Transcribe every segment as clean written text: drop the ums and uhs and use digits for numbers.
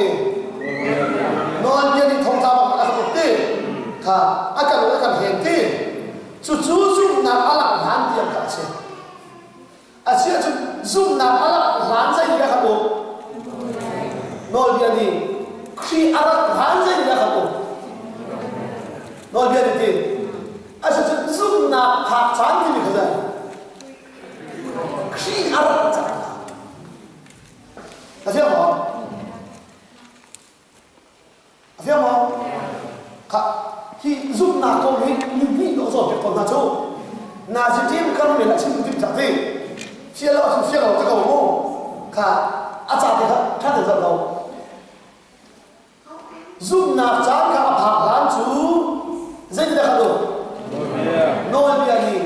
ti? Nawlbia nih thongtla bak a kan uk ti. Kha a kan a kan hen ti. Cucu zumhnak a langh hlan tiang kha a si. A si ahcun zumhnak a langh hlan zei nih a kan uk? Nawlbia nih Khrih a rat hlan zei nih a kan uk? Nawlbia nih ti. A si cun zumhnak phak caan timi kha zei? Khrih a rat caan. A fiang maw? A fiang maw? Kha hi zumhnak kong hi mi nih zawn piak tawn hna cu. Nazi team kan men a chim tim cak ti. Fial lo ahcun fial lo te ko mu. Kha a ca te kha ṭha te zoh lo. Zumhnak caan kha a phak hlan cu zeitindah kha duh? Nawlbia nih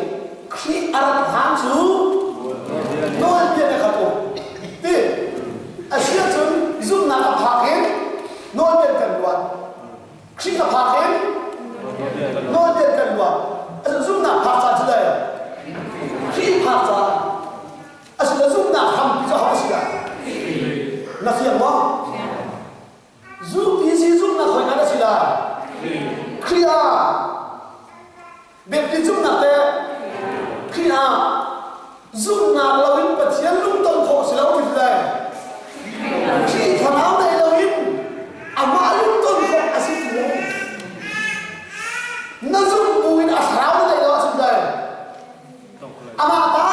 Khrih a rat hlan cu nawlbia nih kha uk. Ti a si ahcun zumhnak a phak in nawlbia kan luat. Khrih a phak in nawlbia kan luat. Zumhnak phak caan cu dai Khrih phak caan a si le zumhnak hrampi cu ho a si dah? Na fiang maw? Zumpi si zumhnak hoi kan a si lai? Khrih ah. Biapi zumhnak te Khrih ah zumhnak loin Pathian lungton khawh si lo ti lai. Khrih thlarau nei loin amah lungton khawh a si ti lo. Na zumh buin a thlarau na neih lo ahcun lai. Amah ta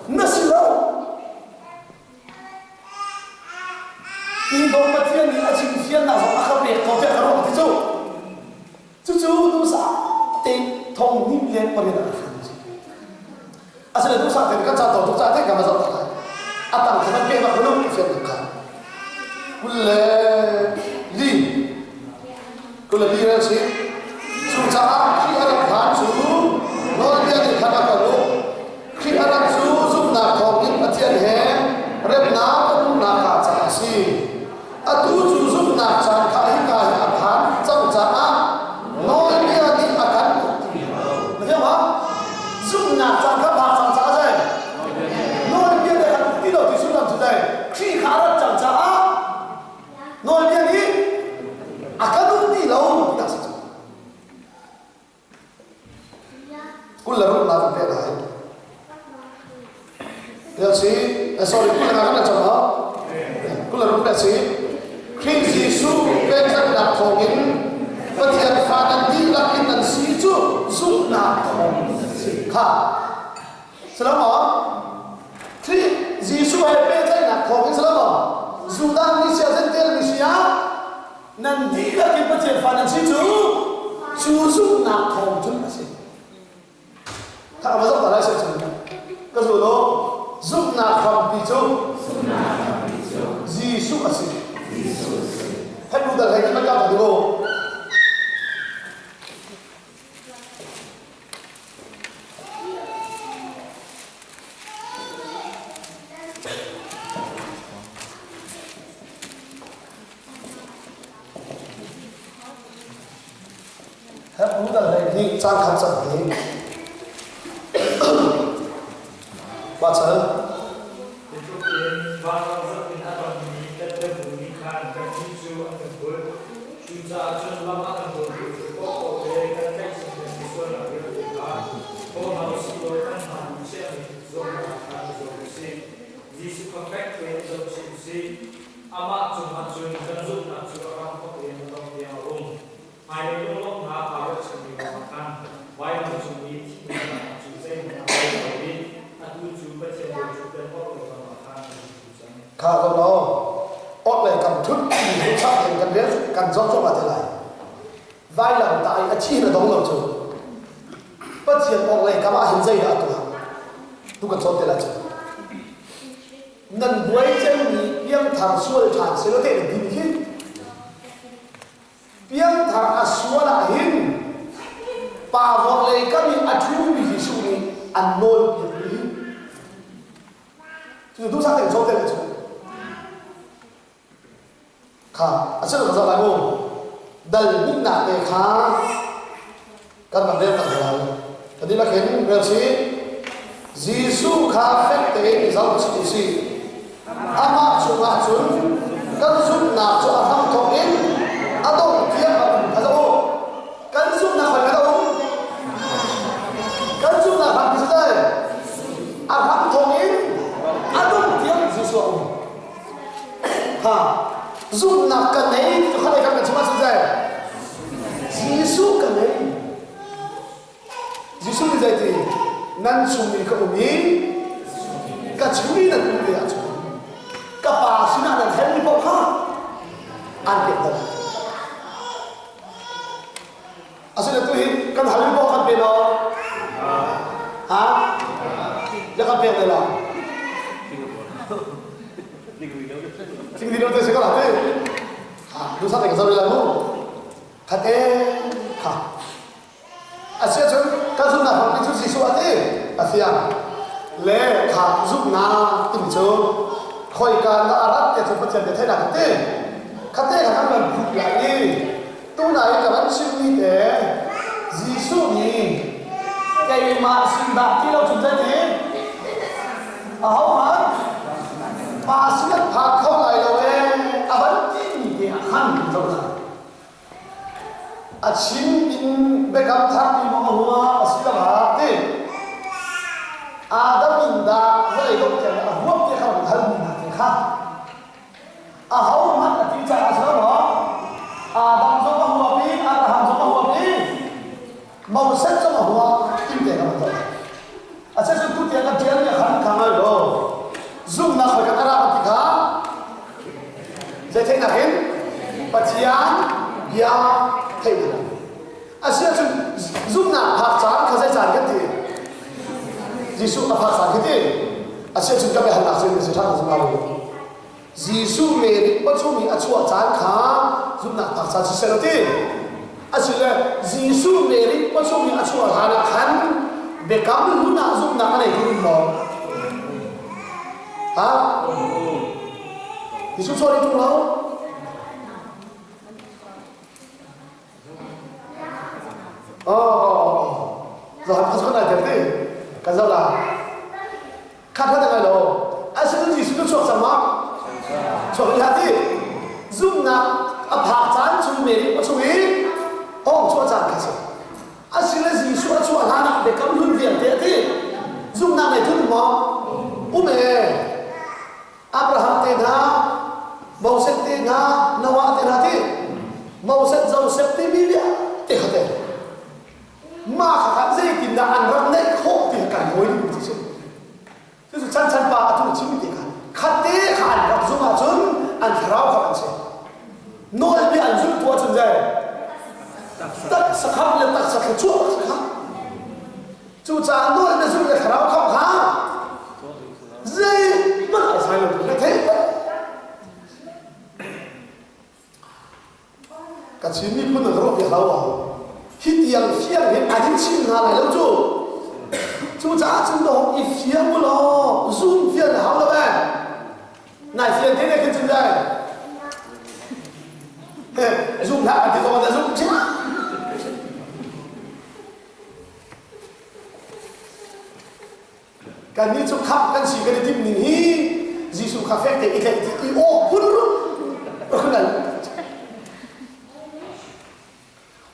na si lo. Tingtong Pathian nih a chim fiannak zong a ka pek ko tiah ka ruah ti cu. Cucu duhsah tein thong hnih le pariat ah a si. Asinain duhsah tein kan ca tawn tuk caah theih ka ma zoh tak lai. A tang kha kan peh bak lu fiannak kha. 24 24 rel si. Cucaah Khrih a rak hlan cu nawlbia nih khan a kan uk. Khrih a rak cu zumhnak thawngin Pathian he remnak kan hmuhnak hnga caah a si. Atu cu zumhnak caan kha hika hi a phan cang caah nawlbia nih a kan uk ti lo. Na fiang ma? Zumhnak caan kha phak cang caah zei? Nawlbia nih a kan uk ti lo ti sullam cu zei? Khrih kha a rat cang caah nawlbia nih a kan uk ti lo tinak si cu. 26 na kan pek lai. Tel si, sorry, kul le kan cam ha. 26 pe si. Khrih Jesuh pekchanhnak thawngin Pathian fa nan dihlak in nan si cu zumhnak thawng si kha. Salamo, Khrih Jesuh he pehtlaihnak thawngin salamo, Judah mi sia Gentile mi sia nan dihlak in Pathian fa nan si cu cu zumhnak thawng cun a si. Kha va zoh ta lai seh cun ka zul u zumhnak hrampi cu Jesuh a si. Hei dal hei kan ka tu Hebru dal 12 cang khat cang hi Bachal Hitluk in vanlawng zat in a tonmi tettebu nih khan kan thin cu an kan kulh. Cucaah cun lam a kan dawtu cu paohpaoh le kan tlaihchan mi sualnak vialte kha thaw hna u sih law kan hmaan i chiahmi zuamnak kha i zuam u sih. Jesuh kha fek tein zohchih u sih. Amah cungah cun kan zumhnak cu a hramthawk in a dongh tiang a um. Hmailei lunglawmhnak aa ruahchanmi ruangah khan vailam cung i thihnak cu zeihmanh a rel lo i atu cu Pathian bawi ṭhutdan orhlei kam ah khan a hung ṭhu cang. Kha ko law orhlei kam ṭhut mi chak in kan rel kan zoh cuahmah te lai. Vailam tah i a thi in a dong lo cu Pathian orhlei kam ah hin zeidah a tuah? Tu kan cawn te lai cu. Nan buai cemmi piangthar sual ṭhan selaw te na din khi Piangthar a sual ahhin pa vorlei kam i a ṭhumi Jesuh nih an nawlpiak mi cu duhsah tein cawn te cu kha a si lo zoh lai mu dal hmunnak te kha kan van rel tak lai kan dihlak hin rel si Jesuh kha fek tein i zoh chih u sih amah chungah cun. Kan zumhnak cu a hramthawk in a dongh tiang a um kha zoh u. Kan zumhnak hoi kha um. Kan zumhnak hrampi cu zei? A hramthawk in a dongh tiang Jesuh a um. Ha, zumhnak ka nei ti cu kha kan chim ahcun zei? Jesuh ka nei. Jesuh nih zeiti? Nan chung i ka um i ka chung i nan um ve ahcun ka Pa sinah nan halmi paoh kha an pek hna lai. Asinain tu hi kan halmi paoh kan pe maw? Ha? Ya kan pek lai lo. Thing di lo te si ko la te. Ha, du sa te ka zau lai mu. Khat e kha. Asiahcun kan zumhnak hrampi cu Jesuh a ti a fiang. Le kha zumhnak timi cu khoika dah a rat ti cu Pathian bia theihnak an ti. Khate kha kan van hmuh lai i tunai ka van chimmi te Jesuh nih keimah sin dah ti lo cun zeiti ahohmanh pa sin an phan kho lai lo ee a van timi te ah khan zoh hna. A chim in biakam tharmi maw a hua asiloah ti Adam in dah vawlei dongh tiang a huap ti kha kan halmi hna te kha ahohmanh a ti caah a si lo maw? Adam zong a huap i Abraham zong a huap i Moses zong a huap ti te kha kan zoh. A cun tu tiang kan ṭialmi a khan kha ngai lo. Zumhnak hoi kan ara ti kha zei theihnak in Pathian bia theihnak. Asiahcun zumhnak phak caan kha zei caan kan ti? Jesuh a phak caan khi ti. Asiahcun ka biahalnak cu si ṭhan zumh lo. Jesuh Mary pawchung i a chuah caan kha zumhnak phak caan siseh law ti. Asile Jesuh Mary pawchung i a chuah hlan ah khan biakam hlun ah zumhnak a nei tu um maw? Ha? Jesuh chuah ṭung lo? Oh, zahan phas kan ai ti. Kan zoh la. Khat khat ngai lo. Asinain Jesuh cu chuak cang ma? Chuak i ti. Zumhnak a phak caan chung Mary a chung i hong chuah caan kha si. Asile Jesuh a chuah hlan ah biakam hlun vialte a ti. Zumhnak nei thun maw? Um e. Abraham te hna, Moses te hna, Noah te hna ti. Moses, Joseph timi vialte kha te. Mah kha khan zeitindah an rak neih khawh ti kan hawi ding ti si. Cucu chan chan pa atu chim ti kha khatte kha an rak zumh ahcun an thlarau kha an si. Nawlbia an zulh tu ahcun zei taksa khamh le taksa thluachuah a si kha. Cucaah nawlbia zulh le thlarau khamh kha zeihmanh ai sai lo na theih Ka Chin miphun nan ruah piak lo hi tiang fiang hin an in chim hna lai lo cu. Cucaah cun dawh i fiang u law zum fian a hau lo eh. Nai fian te ne khin cun dai. Zum hlah kan ti zong ah zum chin. Kannih cu khamh kan si kan i timh ning hi Jesuh kha fek tein i tlaih ti i aw phun rup khun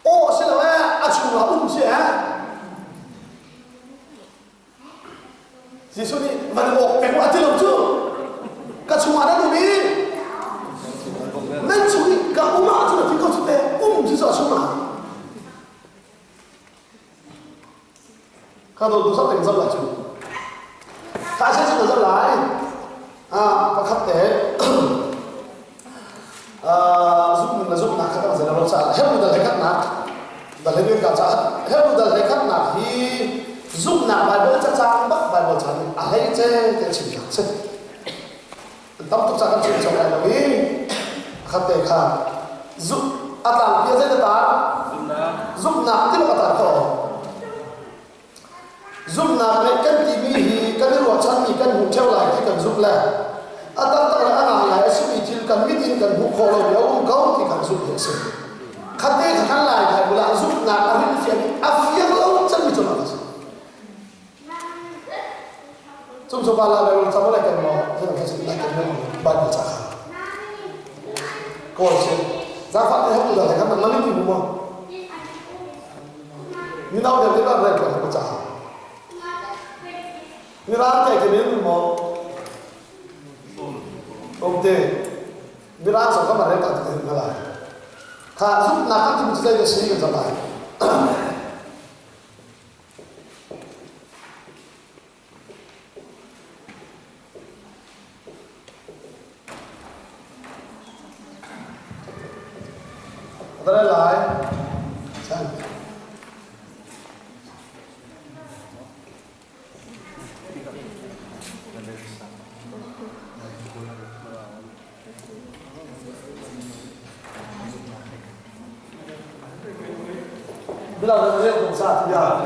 aw si lo eh a chungah um si eh Jesuh nih van awk peng a ti lo cu ka chungah nan um i nan chung i ka um ahcun a ti ko cu te um cu a chungah Kha dawt tu sak ding zoh lai cu. Kha se cu zoh lai. Ah pakhat te zumh na zumhnak kha kan zan lo caah Hebrew dal hlekhatnak dal he ka caah Hebrew dal hlekhatnak hi zumhnak Bible cacang bak Bible chan a hlei ce te chimnak si. Tam tuk ca kan chim cang lai lo i khat te kha zumh a tlangpi a zei na tar zumhnak ti a tar ko zumhnak le kan timi hi kan i ruahchanmi kan hmuh theo lai ti kan zumh le a taktak le a ngai lai a simi thil kan mit in kan hmuh khawh lo mi a um ko ti kan zumh hi a si khatte kha kan lai kai bulah zumhnak a rin fian a fiang lo cangmi cu a si Cung cu pa la le ca lai kan mo zan ka sin lai kan mo Bible ca kha. Kawl si. Zaangfah te hau tu dah kan nang ti mu mo. Mino deuh te ba rel ko ca. Mirang te ke men mo. Om te. Mirang so ka ma rel ta te na lai. Kha zuk na kan ti mu zai si kan zalai. Dare lai. Chan.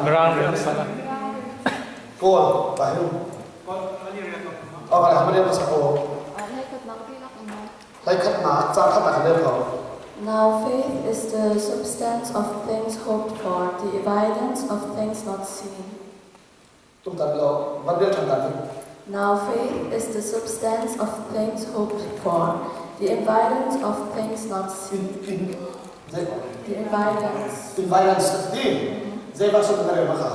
Mirang rian sana. Kawl, tahu. Oh, kalau kamu dia masa kawl. Lai khat na, cang khat na kan rel ko. Now faith is the substance of things hoped for, the evidence of things not seen. Tumtan lo, van rel ṭhan ta Now faith is the substance of things hoped for, the evidence of things not seen. In, in, The evidence. Environance ti, zei ba sun na rel ma kha.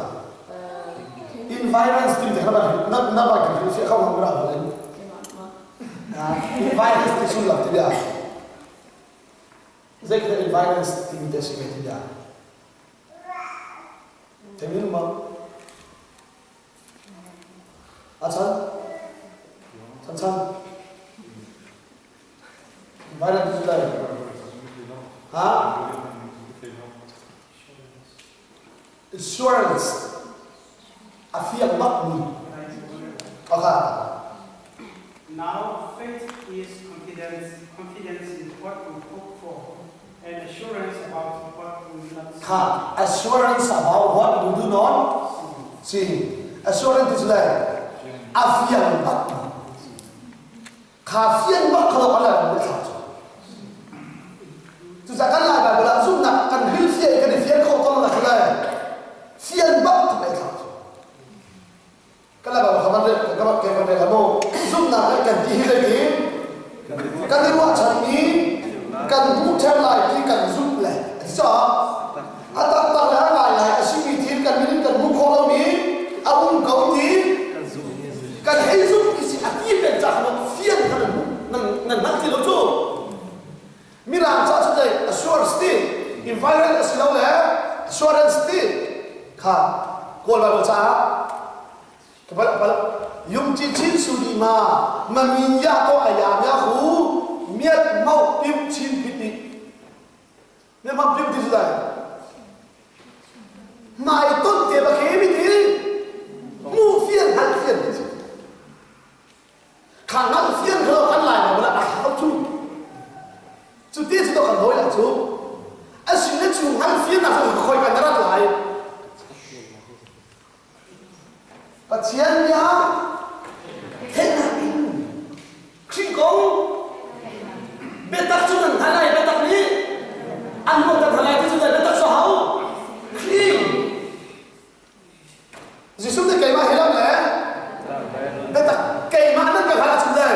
Environance ti te na na na ba kan fi kha ma ra ba len. Environance ti sun lam ti bia. Zei ka environance ti te si ti bia. Themin ma. A chan? Chan chan. Environance ti lai. Ha? Insurance a fiang bak mi. Okay. Now faith is confidence, confidence in what we hope for, and assurance about what we do not see. Kha assurance about what we do not see. Assurance is like a fiang bak. Kha fiang bak kho ala mu thla chu. Cu ca kan lai Bible ah zumhnak kan hil fian kan i fian kho ton la khalai. Fian bak ka thla chu. Kan lai Bible khaman ka ka ke kan la mo zumhnak le kan ti hi le ti kan i ruahchan mi kan hmuh ṭheu lai ti kan zumh le a ti caah a taktak le a ngaingai a simi thil kan min in kan hmuh khawh lomi a um ko ti kan hei zumh ti si a ti peng ca kha fian kha nan nan nan hngalh ti lo cu mirang ca cu dei assurance ti environment a si lo le assurance ti kha kawl Bible caah ka bal bal yum chi chin su di ma ma min ya to aya mya hu miat mau pim chin phit ni ne ma pim ti su dai mai ton te ba ke mi ti mu fian han fian ti su kha ngal fian kha kan lai ma bala a hau chu cu ti cu to kan hoi la cu a sin le chu ngal fian na khoi kan rat lai Pathian bia theihnak in Khrih kong biatak cu nan hngalh lai biatak nih an ruahter hna lai ti cu biatak cu hau Khrih Jesuh nih keimah hi lam le biatak keimah nan ka hngalh ahcun le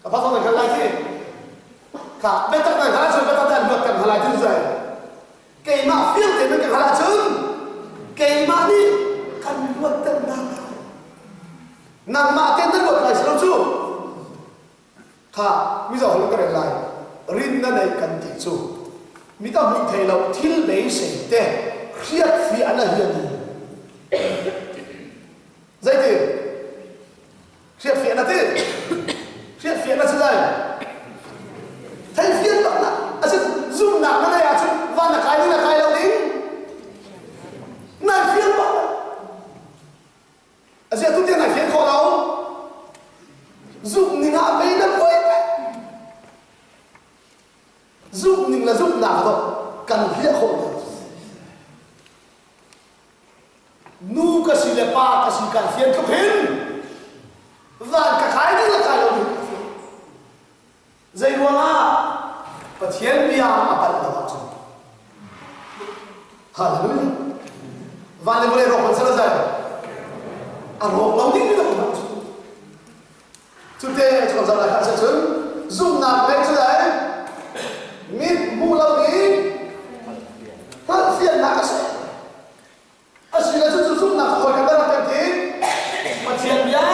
ka pa zong nan hngalh lai ti kha biatak nan hngalh ahcun biatak an luat kan hngalh lai ti cu keimah fiang tein nan ka hngalh ahcun keimah nih kan luatter hna lai nangmah tein nan luat lai si lo cu kha mizo holh ka rel lai rin na nei kan ti cu mi ta hmuh thei lo thil beisei te hriat fi an a hian zeitin Hriatfiah na ti. Hriatfiah na si lai. Theifian bak na asi zumnak na nei ahcun van na kai ding na kai lo ding. Nai fian bak. Asi atu tiang nai fian khawh lo. Zumh ning ah mei na buai Zumh ning le zumhnak to kan hliah khawh lo. Nu ka si le pa ka si kai fian tluk hin van ka kai ding le kai lo ding ka fian. Zei ruangah Pathian bia a palh lo ahcun Hallelujah. Van le vawlei rawk man sala zai. A rawk lo ding mi na cu. Cute cu kan zau lai kha cun. Zumhnak ngeih cu dai mit hmuh lo i hngalhfiannak a si. A si le cucu zumhnak hawi kan rak kan ti. Pathian bia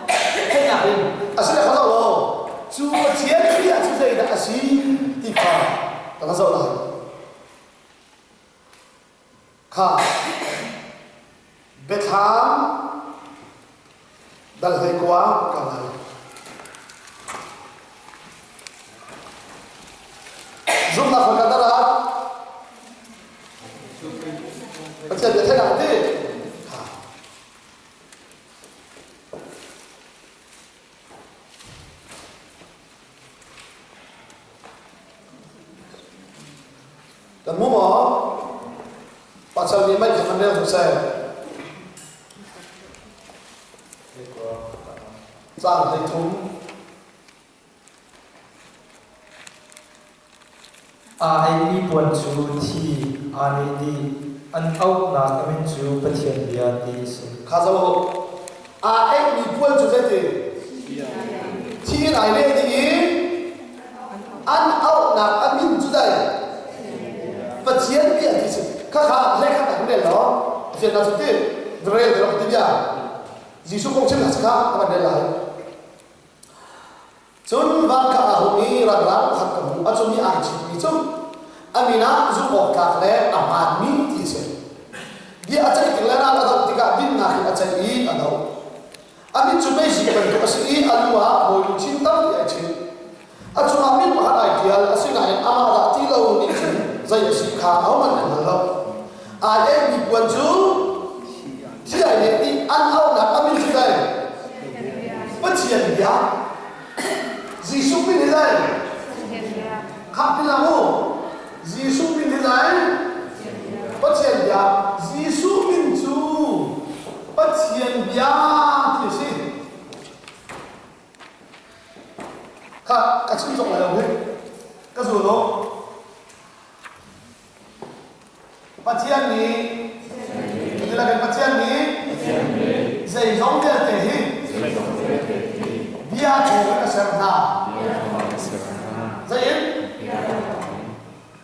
theihnak in a si le kha zoh law cu Pathian bia cu zeidah a si ti kha ka zoh lai. Kha Biathlam dal 19 ka ngai. Zumhnak hmun kan ah Pathian bia theihnak ti. Kha. Kan hmu maw? Pasal nih mei kha kan rel seh. Caang 13. Aa eimi puan cu thi aa neh dih. An auhnak a min cu Pathian bia ti a si. Kha zo aa eimi puan cu zeiti? Thi in ai leh dih i an auhnak a min cu dai Pathian bia ti si. Khakha hlei khat ah kan rel law Pathian na cu ti rel ti ti bia Jesuh kong chim kha ka van rel lai. Cun van kha aa hung i rangrang pakhat ka hmuh. A cung i ai chitmi cu a min ah zumh awk tlak le a hmaanmi ti a si. Bia a ceih tik le ral a doh tikah dinnak in a ceih i a doh. A mit cu meizik bantuk a si i a lu ah bawi luchin tampi ai chinh. A cungah min pakhat ai ṭial, asinain amah dah ti lo nih cun zei a si kha ahohmanh an hngal lo. Ai enmi puan cu thi ai leh dih, an auhnak a min cu zei? Pathian bia. Jesuh min hi zei? Khah ti lang u. Jesuh min hi zei? Pathian bia. Jesuh min cu Pathian bia ti a si. Kha ka chim zong lai lo hi. Ka zul u. Pathian nih Tilakin Pathian nih zeizong vialte hi bia thawng in a ser hna. Zei in?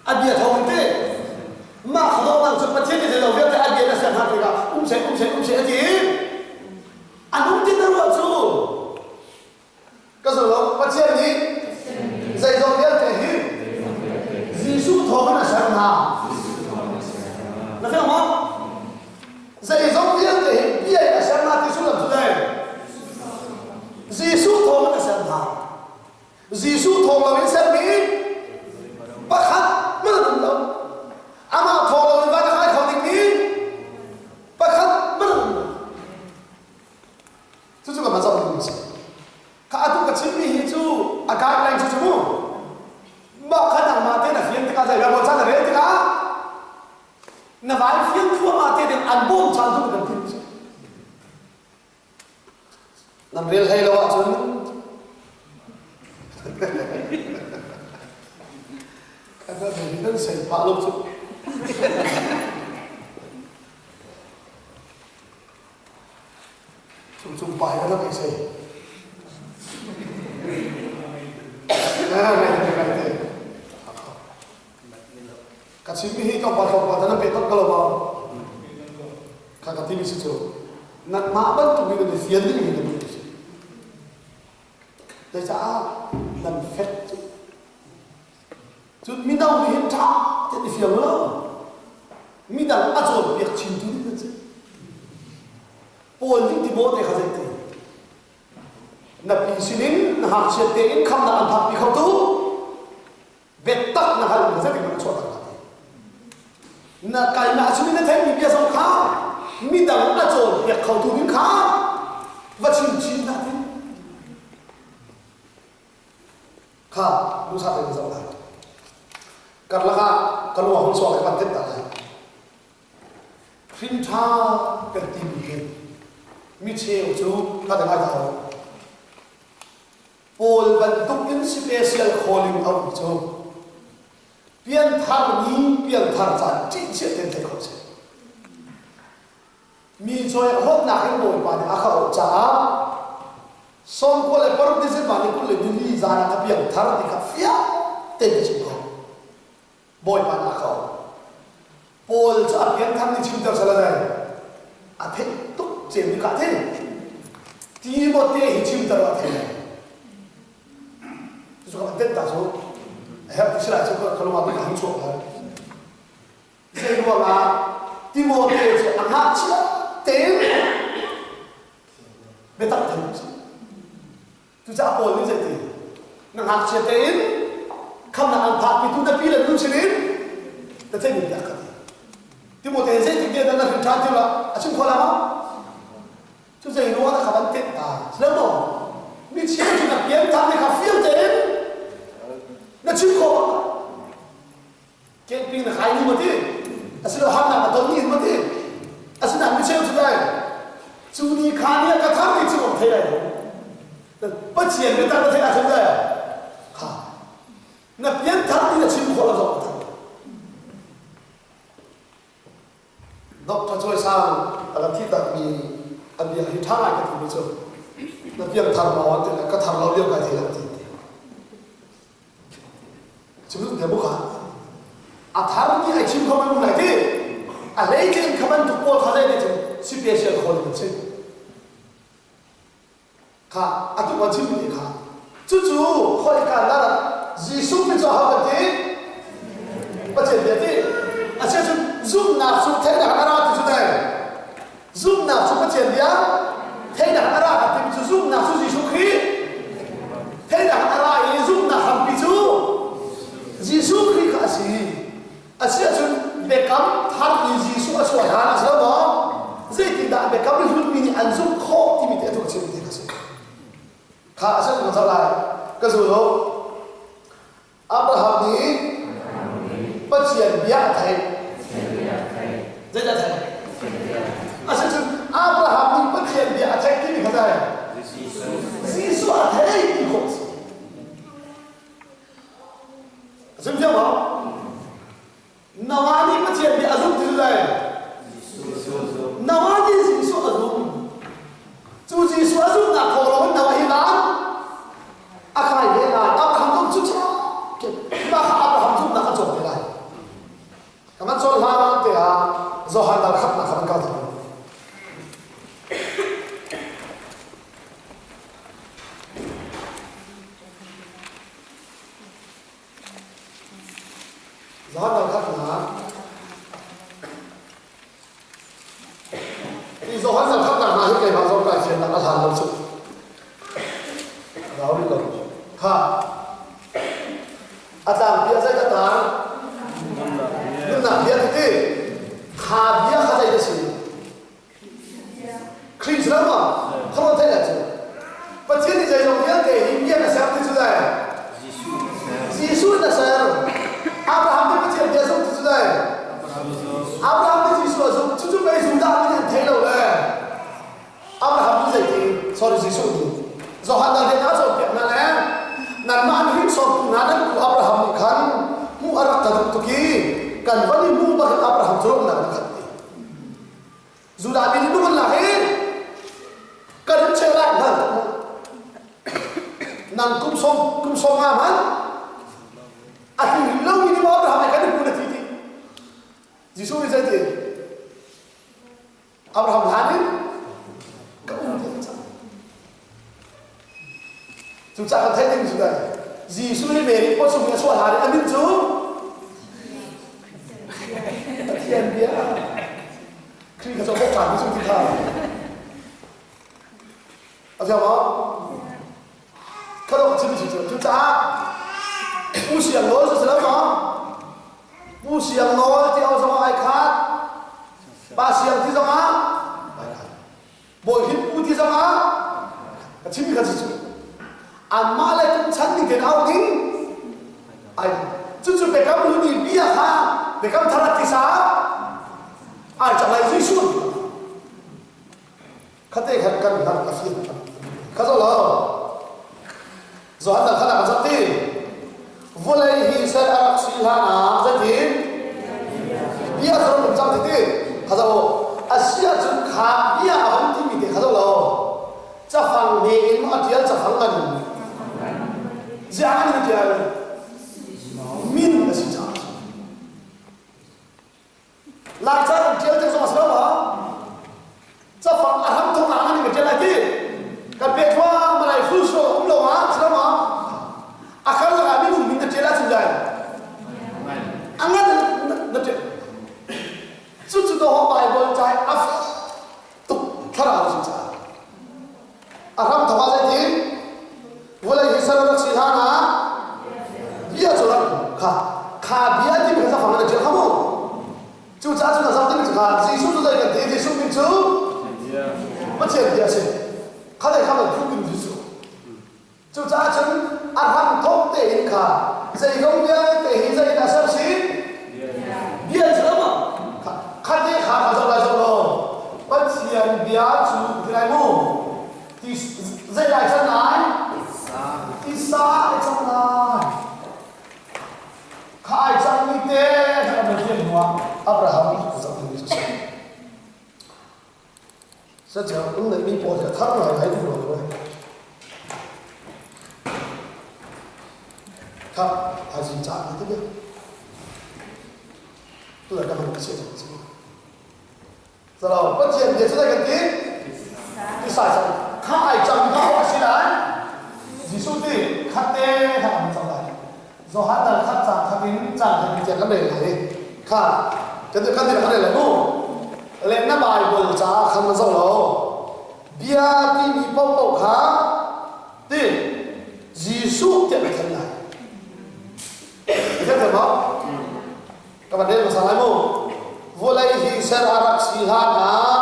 A bia thawng in ti. Mah kha cu Pathian nih zeizong vialte a bia in a ser hna tikah um seh um seh um seh a ti. A nung ti na ruah cu. Ka zul lo. Pathian nih zeizong vialte hi Jesuh thawng in a ser hna. Na fiang maw? Zeizong vialte hi bia in a ser hna ti sullam cu dai. Jesuh thawng in a ser hna. Jesuh thawng lo in sermi pakhat hmanh an um lo. Amah thawng lo in van a kai kho dingmi pakhat hmanh an um lo. Cucu ka zoh ding a si. Ka atu ka chimmi hi cu a guideline cu cu mu. Mah kha nangmah tein a fian tikah zei ram caan na rel tikah na vai fian thluahmah te ding an bawm caan tu kan tim si. Nan rel hlei lo ahcun kan nan sei pah lo cu. Cung pa hi a rak sei. Ka chimmi hi tlawmpal tlawmpal nan pe tak ko lo maw? Kha ka timi si cu nangmah bantuk in nan i fian ding hi na duh si. Zeicah nan fek cu. Cun mino nih hin ṭha tein i fiang lo. Midang a cawnpiak chintu ding nan si. Paul nih Timote kha zeiti? Na pi sinin na ngakchiat tein khamnak an phakpi kho tu biatak na hal mi zeitin na chuah tak ti. Na kaimah chungin na theihmi bia zong kha midang a cawnpiak kho tu ding kha va chim chin hna ti. Kha duhsah tein zoh lai. Karlak ah ka lung a hung chuak i van tet ta lai. Hrin ṭha kan timi hi mi cheu cu ka te ngai ta Paul bantuk in special calling a um cu pianthar ni pianthar caan ṭihchiah ten thei khawh si. Mi cawi hawtnak in Bawipa nih a ka auh caah 26 December ni 24 zan ah ka piang thar ti kha fiang tein ka chim ko. Bawipa nih a ka auh. Paul cu a piangthar nih chimter sal a dai. A theih tuk cem ni ka thei. Timote hi chimter a thei. Cu ka tet ta cu a herh ti silai cu ka lung ah ka hung chuak lai. Zei ruangah Timote cu a ngakchia tein biatak thei si. Cucaah Paul nih zeiti? Na ngakchia tein khamnak an phakpitu na pi le nu sinin na theihmi bia ka ti. Timote zeitik dah na hrin ṭhan ti la a chim kho la maw? Cu zei ruang ah kha van tenh ta? Si lo maw? Mi cheu cu na pian thar nih kha fiang tein na chim khawh bak. Camping na kai ni maw ti? Asilo harnak na ton ni maw ti? Asinain mi cheu cu dai cu ni kha ni ka thar ti cu ka thei lai lo. Pathian biatak na theih ahcun dai kha na pian thar ti na chim khawh lo zong thar. Dr. Choi Sang a ka thi tak mi a bia hi ṭha ngai ka ti mi cu na piang thar maw ti ka thar lo lio kai thei lo ti. Cu te buk ah a thar mi ai chim kho man lai ti a hleitlin kha bantuk pawl kha zei cun special khawl in si kha atu kan chim mi kha cucu khoika na Jesuh Khrist cu aho kan ti Pathian bia ti asia cun zumhnak cu theihnak a ra ti cu dai zumhnak cu Pathian bia theihnak a ra ti cu zumhnak cu Jesuh Khrih theihnak a ra i zumhnak hrampi cu Jesuh Khrih kha a si a si ahcun biakam thar i Jesuh a chuah hlan a si lo maw zeitindah biakam hlunmi nih an zumh khawh timi te a chim ti kha si kha a si kan lai ka zul lo Abraham nih Pathian bia a theih. Zeidah a theih? Asicun Abraham nih Pathian bia a theih timi kha zei? Jesuh a theih ti khawh a si. A chim thiam maw? Noah nih Pathian bia a zumh ti cu zei? Noah nih Jesuh a zumh. Cu Jesuh a zumhnak thawng lawng in Noah hi van a kai ve lai. Abraham zong cu mah kha Abraham zumhnak a cawn ve lai. Ka man cawn hlan te ah Johan dal khatnak kha man kal thang. Johan dal khatnak Hi Johan dal khatnak hna hi keimah zong kai fiannak a hlan lo cu. Rau rih lo. Kha. A tlang bia zei ka tang? Nunnak bia ti. Kha bia kha zei na si? Khrih si lo maw? Khaw theih la cu. Pathian nih zeizong vialte hi bia na ser ti cu dai. Jesuh na ser. Abraham nih Pathian bia zumh ti cu dai. Abraham nih Jesuh a zumh. Cucu pei Judah nih an thei lo le. Abraham nih zeiti? Sorry Jesuh nih. Johan dal rian a cawnpiak hna le nanmah an hringsortu hna nan pu Abraham nih khan hmuh a rak ka duh tuk i kan van i hmuh bak in Abraham cu lawmhnak in a khat ti. Judah mi nih nung an lak i kan in cheh lai hman nang kum som kum som nga hman a ti rin lo mi nih Abraham he kan i hmu na ti ti Jesuh nih zei ti Abraham hlan in ka um ti cang Cucaah kan theih ding cu dai Jesuh nih Mary pawchung in a chuah hlan i a min cu Pathian bia Khrih kha cawk ṭhan cu ti kha a fiang maw? Kha lo chim cu cucaah Pu Siang Nawl cu si lo maw? Pu Siang Nawl ti au zong ai khat Pa Siang ti zong ah ai khat Bawi hin pu ti zong ah ka chim kha cu anmah le kum chan ning ten au ding ai cucu biakam hlun i bia kha biakam thar ah tisa ai cang lai Jesuh khate khan kan hngalh a fian kha zo lo Johan dal khan a kan zat ti vawlei hi ser a rak si hlan ah zeitin bia zong um cang ti ti kha zo a si ahcun kha bia a hung timi te kha zo lo cafang ne in a tial. Cafang ngan. Ziah an in tial? Min a si caah. Laica kan ṭial tik zong a si lo maw? Cafang a hram thawknak an in ṭial lai ti. Kan pe thluang malai full show um lo ah si lo maw? A kar lakah minung min na ṭial ahcun dai. A ngan na ṭial. Cucu to Bible ca a tuk thlarau si caah. A hram thawk ah zeitin? Vawlei hi ser a rak si hlan ah bia cu rak kha kha bia ti kha cafang in a ṭial kha mu. Cucaah cun a zoh ding cu kha Jesuh cu zei kan ti? Jesuh min cu Pathian bia a si. Kha lei kha kan phu Jesuh. Cucaah cun a hram thawk tein kha zeizong vialte hi zei dah ser si? Bia cu lo maw? Kha te kha kha zoh lai zoh law Pathian bia cu ti lai mu. Ti zei lai can lai? Tisa ai cang lai. Kha ai cang mi te kha kan thiam hnuah Abraham zoh ding cu si. Sacang ung neihmi pawl hi a thar ngaingai duh lo ko. Kha thaizing ca ni te Tu kan hman si cang si. Zalo Pathian bia cu kan ti? Ti sai cang. Kha ai cang kha a si lai. Jesuh ti khat te kha an cang lai. Johan dal khat cang khat in cang khat in kan rel lai. Kha kan kan kan rel lai mu. Le na Bible caah khan na zoh lo. Bia timi paohpaoh kha ti Jesuh tiah na thlen lai. Na thlen maw? Ka van rel hmasa lai mu. Vawlei hi ser a rak si hlan ah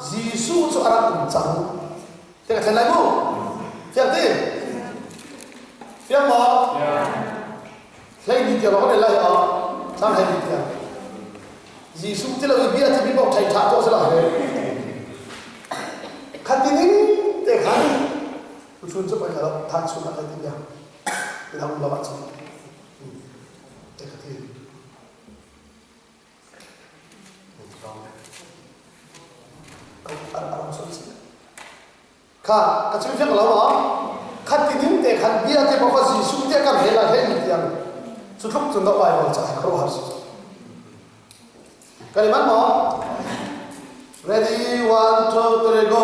Jesuh cu a rak um cang. Tiah ka thlen lai mu. Fiang ti? Fiang maw? Hleini tiang lawng kan rel lai ah cang hleini tiang. Jesuh ti lo i bia timi paoh thei ṭha tuah si lai. Khat ning te khan tuchun cu poi lo than chun ah ti bia lam lo ah cun te kha ti. Kha ka chim fiang lo maw? Khat ti ning te khan bia te bawk Jesuh te kan hel ah hel tiang cu tluk cun dah Bible ca hi khuaruahhar si. Kan i manh maw? Ready, one, two, three, go.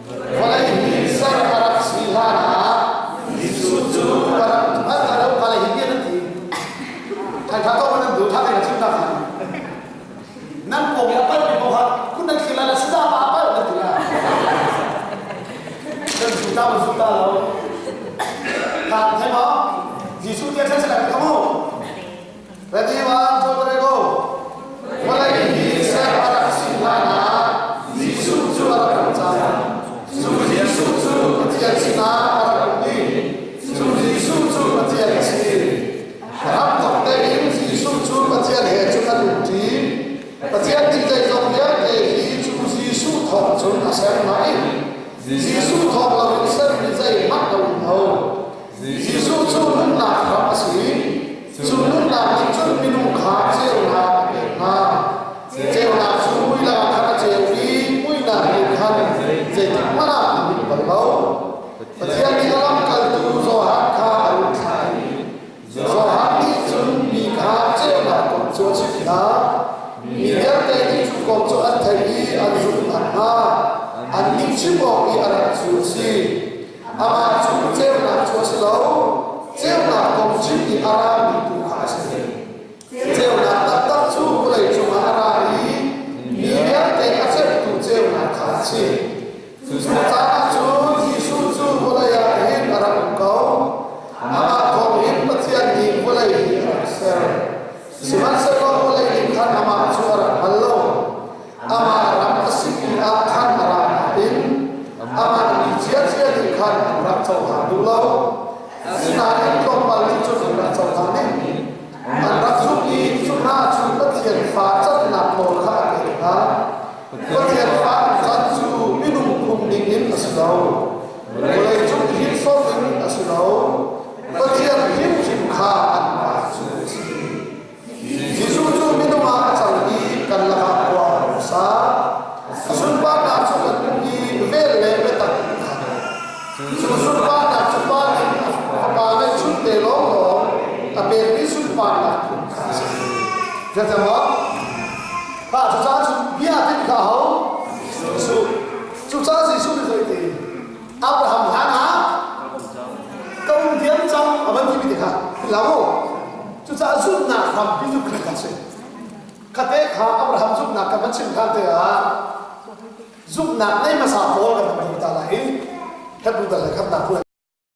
Vawlei hi ser a rak si hlan ah Jesuh cu a rak an rak vawlei hi bia nan ti. Thai tha to nan du tha te ka chim ta khan. Nan pawng i a pal mi paoh kun nan thil la sada ma a pal nan ti la. Kan zu ta ma zu ta lo. Tha thai ma Jesuh tia thai sala ka mu. Ready one two three go. Vawlei hi ser a rak si hlan ah Jesuh cu a rak um cang. Cu Jesuh cu Pathian sinah a rak um i cu Jesuh cu Pathian a si. Ram thawk tein Jesuh cu Pathian he cun an umṭi. Pathian nih zeizong vialte hi cu Jesuh thawng cun a ser hna i Jesuh thawng loin sermi zeihmanh a um lo. Jesuh cu nunnak hram a si. Cu nunnak nih cun minung kha ceunak a pek hna. Ceunak cu mui lakah khan a ceu i muihnak nih khan zeitik hmanh ah a mit bal lo. Pathian nih a lamkaltu Johan kha a run thlah i Johan nih cun mi kha ceunak kong cu a chimh hna. Mi vialte nih cu kong cu an theih i an zumh nakhnga annih chim awk i a rat cu a si. Amah cu ceunak cu a si lo, ceunak kong chim i a rami tu kha a si. Ceunak taktak cu vawlei cungah a ra i mi vialte a ceuhtu ceunak kha a si. Cu caan ah cun Jesuh cu vawlei ah hin a rak um ko. Amah thawng hin Pathian nih vawlei hi a rak ser. Sihmanhsehlaw vawlei nih khan amah cu a rak hngal lo. Amah ram a simi ah khan a ra nain amah mi chiachia nih khan an rak cohlang duh lo. Asinain tlawmpal nih cun an rak cohlang i an rak zumh i cu hna cu Pathian fa cannak nawl kha a pek hna. Pathian fa an can cu minung phung ning in a si lo. Vawleicung hrinsor in a si lo. Pathian hrimhrim kha anmah cu a si. Jesuh cu minung ah a cang i kan lakah khua a hung sa. A sunparnak cu kan hmuh i vel le biatak in khan. Cu sunparnak Sunparnak cu Pa nih Fapa ngeihchun te lawnglawng a pekmi sunparnak phun kha a si. Fiangter maw? Kha cucaah cun bia timi kha ho? Jesuh. Cucaah Jesuh nih zei ti? Abraham hlan ah ka um diam cang a van timi te kha lau mu. Cucaah zumhnak hrampi cu Khrih kha a si. Khate kha Abraham zumhnak kan van chim hlan te ah zumhnak nei hmasa pawl kan van duh ta lai i Hebrew dal le khamnak phu.